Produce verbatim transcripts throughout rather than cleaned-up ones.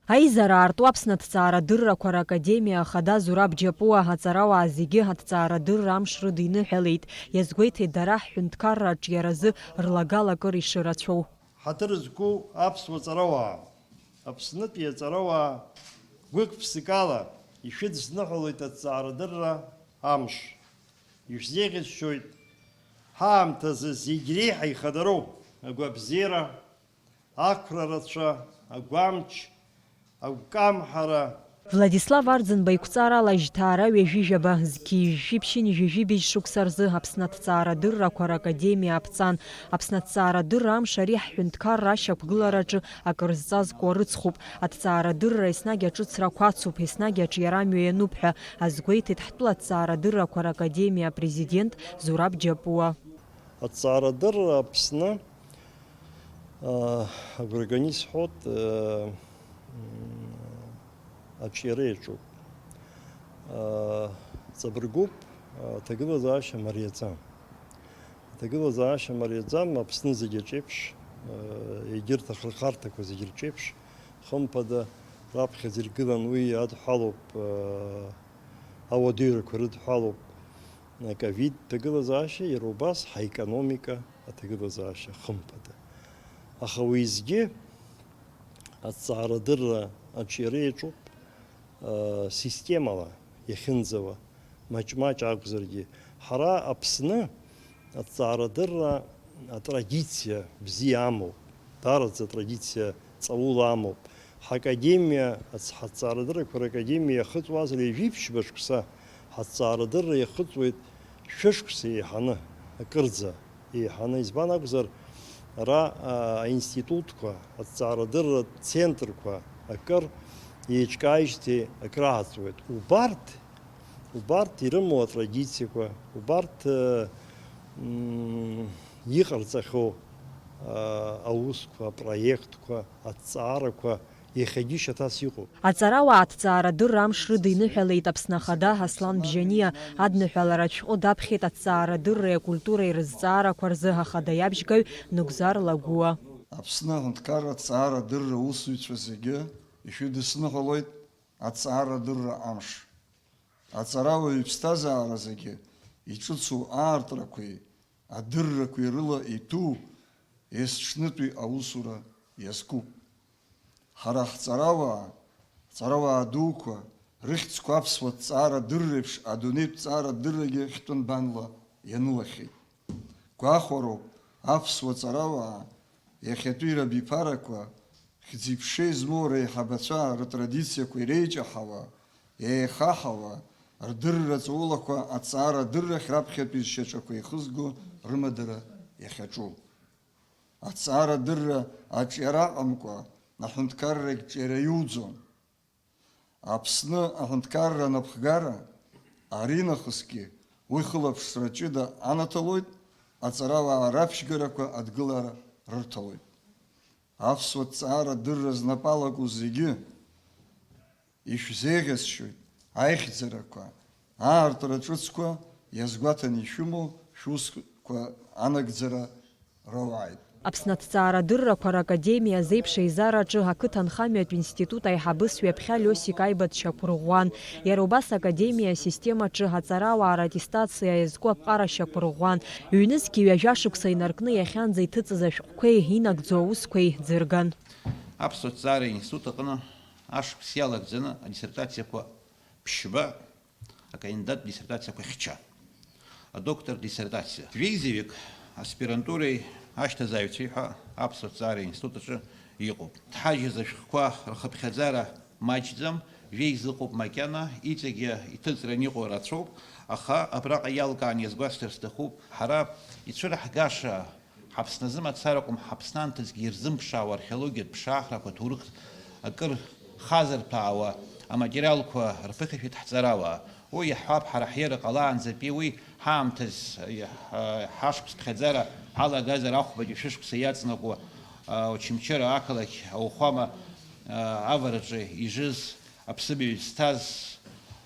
Аизара аартуа Аԥсны аҭҵаарадыррақәа ракадемиа ахада Зураб Џьапуа аҵарауаа зегьы аҭҵаарадырра амш рыдиныҳәалеит. Иазгәеиҭеит, дара ҳҳәынҭқарра аҿиаразы рлагала акыр ишырацәоу. Ҳаҭыр зқәу аԥсуа ҵарауаа, Аԥснытәи аҵарауаа гәык-ԥсыкала ишәыдысныҳәалоит аҭҵаарадырра амш. Ишәзеиӷьасшьоит ҳаамҭазы зегь реиҳа ихадароу агәабзиара, ақәра рацәа, агәамч, агәкамҳара. Владислав Арӡынба иқәҵарала жьҭаара ҩажәижәаба, зқьи жәшәи ԥшьынҩажәи жәибжь шықәса рзы Аԥсны аҭҵаарадыррақәа ракадемиа аԥҵан. Аԥсны аҭҵаарадырра амш ари ҳҳәынҭқарра ашьақәгылараҿы акыр зҵазкуа рыцхуп. Аҭҵаарадырра еснагь аҿыцрақәа ацуп, еснагь аҿиара амҩа иануп ҳәа азгәеиҭеит ҳтәыла аҭҵаарадыррақәа ракадемиа апрезидент Зураб Џьапуа. Аҭҵаарадырра Аԥсны, аа, агәра ганы исҳәоит, аа, м, аҿиара иаҿуп. Аа, ҵабыргуп, аа, аҭагылазаашьа мариаӡам. Аҭагылазаашьа мариаӡам, Аԥсны зегь аҿеиԥш, аа, егьырҭ ахырхарҭақәа зегь рҿеиԥш, хымԥада, раԥхьаӡа иргылан уи адҳәалоуп, аа, ауадаҩрақәа рыдҳәалоуп. Аковид ҭагылазаашьа, иара убас ҳаекономика аҭагылазаашьа, хымԥада. Аха уеизгьы аҭҵаарадырра аҿиара иаҿуп, аа, системала иахьынӡауа, маҷ-маҷ акәзаргьы. Ҳара Аԥсны аҭҵаарадырра атрадициа бзиа амоуп, даараӡа атрадициа ҵаула амоуп. Ҳакадемиа, ац-, ҳаҭҵаарадыррақәа ракадемиа иахыҵуазар ҩажәи ԥшьба шықәса ҳаҭҵаарадырра иахыҵуеит шәышықәса еиҳаны, акырӡа еиҳаны. Избан акәзар, ара, а, аинститутқәа, аҭҵаарадырратә центрқәа акыр еиҿкааижьҭеи акрааҵуеит. Убарҭ, убарҭ ирымоу атрадициақәа, убарҭ, э, м, иҟарҵахьоу, а, аусқәа, апроектқәа, аҭҵаарақәа иахьагьы шьаҭас иҟоуп. Аҵарауаа аҭҵаарадырра амш рыдиныҳәалеит Аԥсны Ахада Аслан Бжьаниа, адныҳәалара ашәҟәы даԥхьеит аҭҵаарадырреи акультуреи рызҵаарақәа рзы Ахада иабжьгаҩ Нугзар Лагәуа. Аԥсны аҳәынҭқарра аҭҵаарадырра аусзуҩцәа зегьы ишәыдысныҳәалоит аҭҵаарадырра амш. Аҵарауаҩ иԥсҭазаара зегьы иҿыцу аартрақәеи адыррақәеи рыла иҭәу есҽнытәи аусура иазкуп. Ҳара ҳҵарауаа, ҳҵарауаа дуқәа, рыхьӡқәа аԥсуа ҭҵаарадырреиԥш адунеитә ҭҵаарадыррагьы хьтәы нбанла ианылахьеит. Гәахәароуп аԥсуа ҵарауаа иахьатәи рабиԥарақәа, хьӡи-ԥшеи змоу реиҳабацәа рытрадициақәа иреиҷаҳауа, еихаҳауа, рдырра ҵаулақәа аҭҵаарадыррахь раԥхьатәи зшьаҿақәа еихызго рымадара иахьаҿу. Аҭҵаарадырра аҿиара аҟамкәа аҳәынҭқаррагь ҿиара иуӡом. Аԥсны аҳәынҭқарра анапхгара аринахысгьы уи хылаԥшра ҷыда анаҭалоит, аҵарауаа раԥшьгарақәа адгылара рырҭалоит. Аԥсуа ҭҵаарадырра знапы алаку зегьы ишәзеиӷьасшьоит аихьӡарақәа, аартра ҿыцқәа иазгәаҭаны ишәымоу шәусқәа анагӡара роуааит. Аԥсны аҭҵаарадыррақәа ракадемиа азеиԥш еизараҿы ақыҭанхамҩатә институт аиҳабыс ҩаԥхьа Лиосик Аиба дшьақәырӷәӷәан. Иара убас академиа асистемаҿы аҵарауаа раттестациа иазку аԥҟара шьақәырӷәӷәан. Ҩнызқьи ҩажәа шықәса инаркны иахьанӡа иҭыҵыз ашәҟәқәеи инагӡоу аусқәеи ӡырган. Аԥсуа ҭҵаареи аинститут аҟны ашықәс иалагӡаны адиссертациақәа ԥшьба, акандидаттә диссертациақәа хьча, адоктор диссертациа. Жәеизаҩык аспирантуреи ашьҭазааҩцәеи ҳәа Аԥсуа ҭҵаареи аинститут аҿы иҟоуп. Дҳажьыз ашәҟәқәа рхыԥхьаӡара маҷӡам, жәеиза ыҟоуп макьана, иҵегьы иҭыҵран иҟоу рацәоуп, аха абраҟа иалкааны иазгәасҭар сҭахуп, ҳара ицәыраҳгаша Ҳаԥсны азы мацара акәым, Ҳаԥсны анҭыҵгьы ирзымԥшаауа археологиатә ԥшаахрақәа, ҭоурыхтә акыр хазырҭәаауа аматериалқәа рԥыхьашәеит ҳҵарауаа. Уи иаҳҳәап, ҳара ҳиара ҟалаанӡатәи уи ҳаамҭаз, иаҳ-, ҳашықәс ԥхьаӡара ҳалагазар ахәбатәи шәышықәса иаҵанакуа, а, Очамчыра ақалақь ауахәама, а, авараҿы ижыз аԥсыбаҩ зҭаз,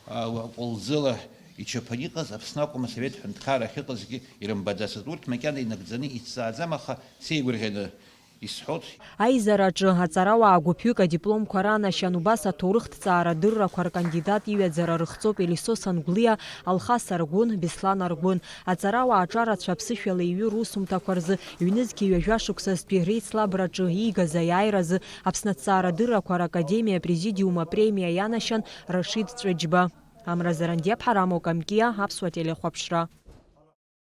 а, ҟәылӡыла ичаԥаны иҟаз, Аԥсны акәым, асовет ҳәынҭқарра ахьыҟазгьы ирымбаӡацызт. Урҭ макьана инагӡаны ицзааӡам, аха сеигәырӷьаны Исҳәоит. Аизараҿы аҵарауаа гәыԥҩык адипломқәа ранашьан, убас аҭоурыхҭҵаара адыррақәа ркандидат иҩаӡара рыхҵоуп Елисо Сангәлиа, Алхас Аргәын, Беслан Аргәын. Аҵарауаа аҿарацәа аԥсышәала иҩу русумҭақәа рзы ҩнызқьи ҩажәа шықәсазтәи реицлабраҿы иигаз аиааиразы Аԥсны аҭҵаарадыррақәа ракадемиа апрезидиум апремиа ианашьан Рашид Ҵәыџьба. Амра Зарандиаԥҳа, Рамо Камкиа, Аԥсуа телехәаԥшра.